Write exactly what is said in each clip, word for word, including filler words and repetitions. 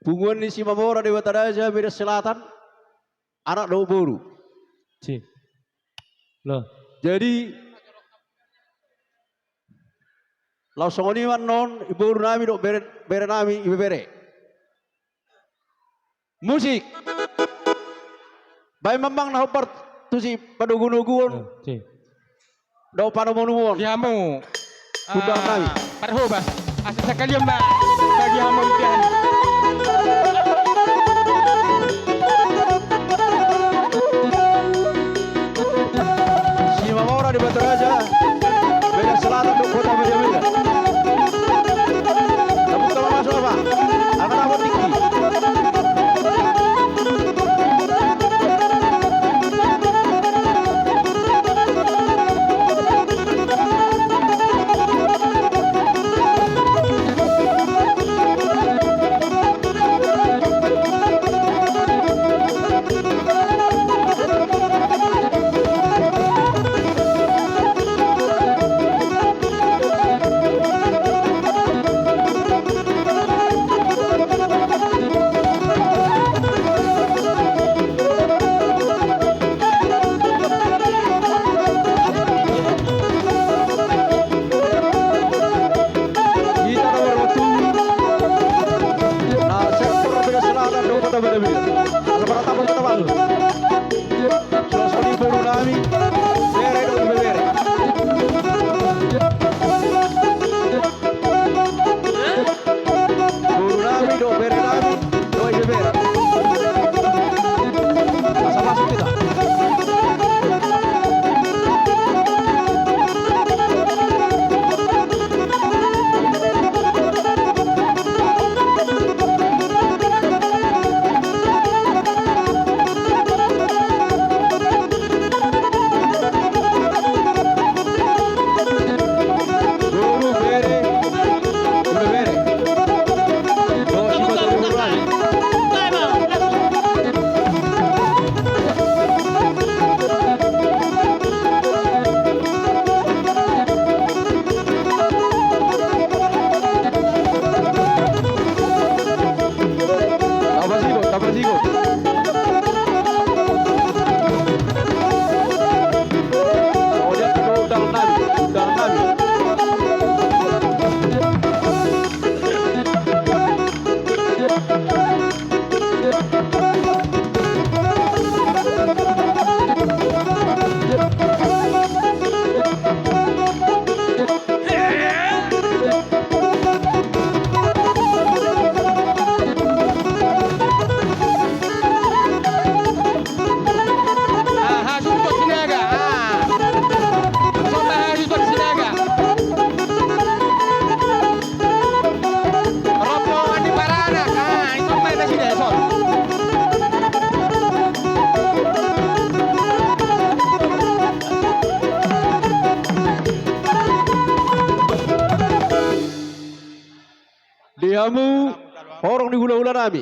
Punguan ni Simamora Debata Raja Medan Selatan, anak dohot boru. Si. Lo. Jadi laos songon i ma annon, iboru nami dohot bere, bere nami, ibebere. Musik. Baen ma amang na hombar tusi panogunoguon. Eh, si. Dohot panomunomuon. Di hamu. Undang nami. Ah, parhobas. Asa sakalian ma. Bagi hamu ikan. Simamora Debata Raja Medan Selatan dohot Kota Madya Medan. Tepuk tangan masuk apa? Anak-anak tinggi. Hita na marboru, na sektor Medan Selatan dohot Kota Madya Medan. Ala para tamu kita baru. Suasana boru nami, bere dohot bebere. Boru nami dohot bere nami dohot ibebere. Pasa-pasa kita. Tapa sigo, tapa sigo. Ojak tu undang nami, undang nami. Di hamu horong ni hulahula nami,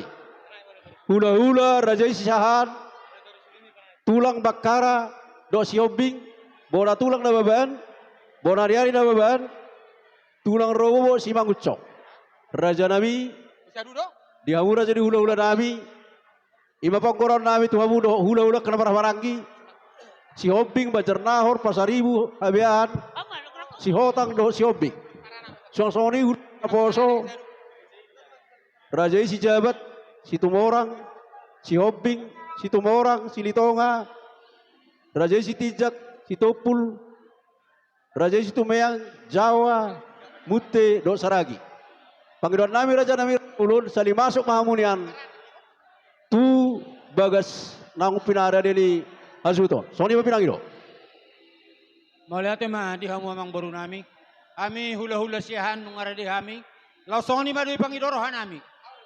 hulahula raja i Siahaan, tulang Bakkara dohot Sihombing, bona tulang Nababan, bona ni ari Nababan, tulang rorobot Simangunsong. Raja nami, di hamu raja ni hulahula nami, i ma panggoraon nami tu hamu dohot hulahula na marhahamaranggi, Sihombing, Banjarnahor, Pasaribu, Habeahan, Sihotang dohot Sihombing. Suang songon i hulahula naposo, raja i Sijabat, Situmorang, Sihombing, Situmorang, Silitonga, raja i Sitinjak, Sitompul, raja i Situmeang, Jawa, Munte dohot Saragi. Pangidoan nami raja nami, ulaon sahali masuk ma hamu nian tu bagas naung pinarade ni hasuhuton. Songon i ma pinangido. Mauliate ma di hamu amangboru nami. Hami hulahula Siahaan nunga rade hami. Laos songon i ma do i pangido roha nami.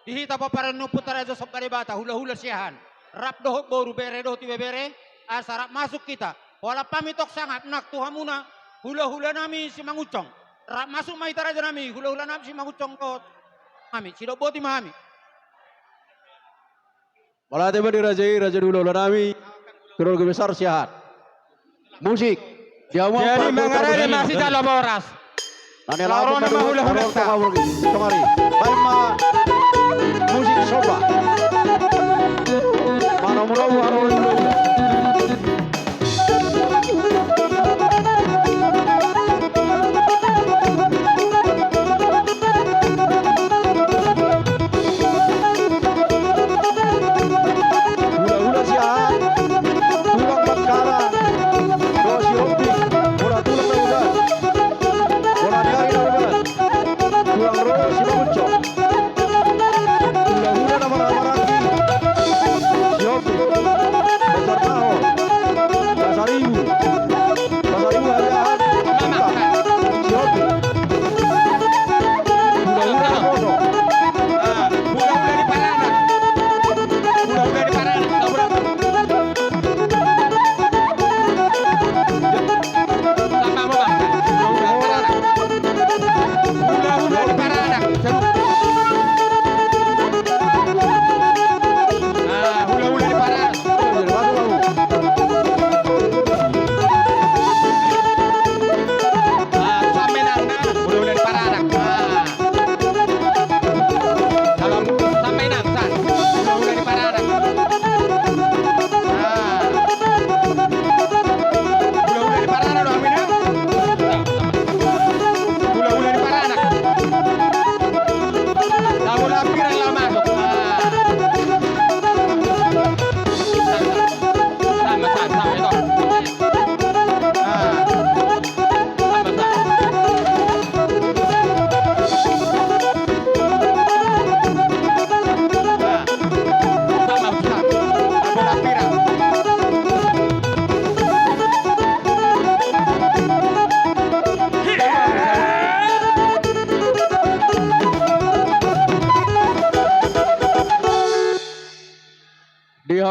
Di hita pomparan ni Ompunta Raja Somba Debata, hulahula Siahaan, rap dohot boru, bere dohot ibebere, asa rap masuk hita. Holan pamintop sangap nang tu hamuna hulahula nami Simangunsong. Rap masuk ma hita raja nami, hulahula nami Simangunsong dohot hami, sidok boti ma hami. Mauliate ma di raja i, raja ni hulahula nami, keluarga besar Siahaan. Musik. Jadi mangarade ma sijalo boras. Laos ro nama hulahula. Baen ma musik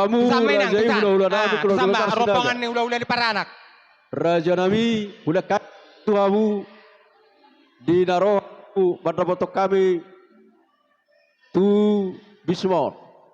Hamu raja i, hulahula nami, keluarga besar Sinaga. Rombongan ni hulahula ni paranak. Raja nami, hulahula tu hamu di na ro mandapothon hami tu Bismor.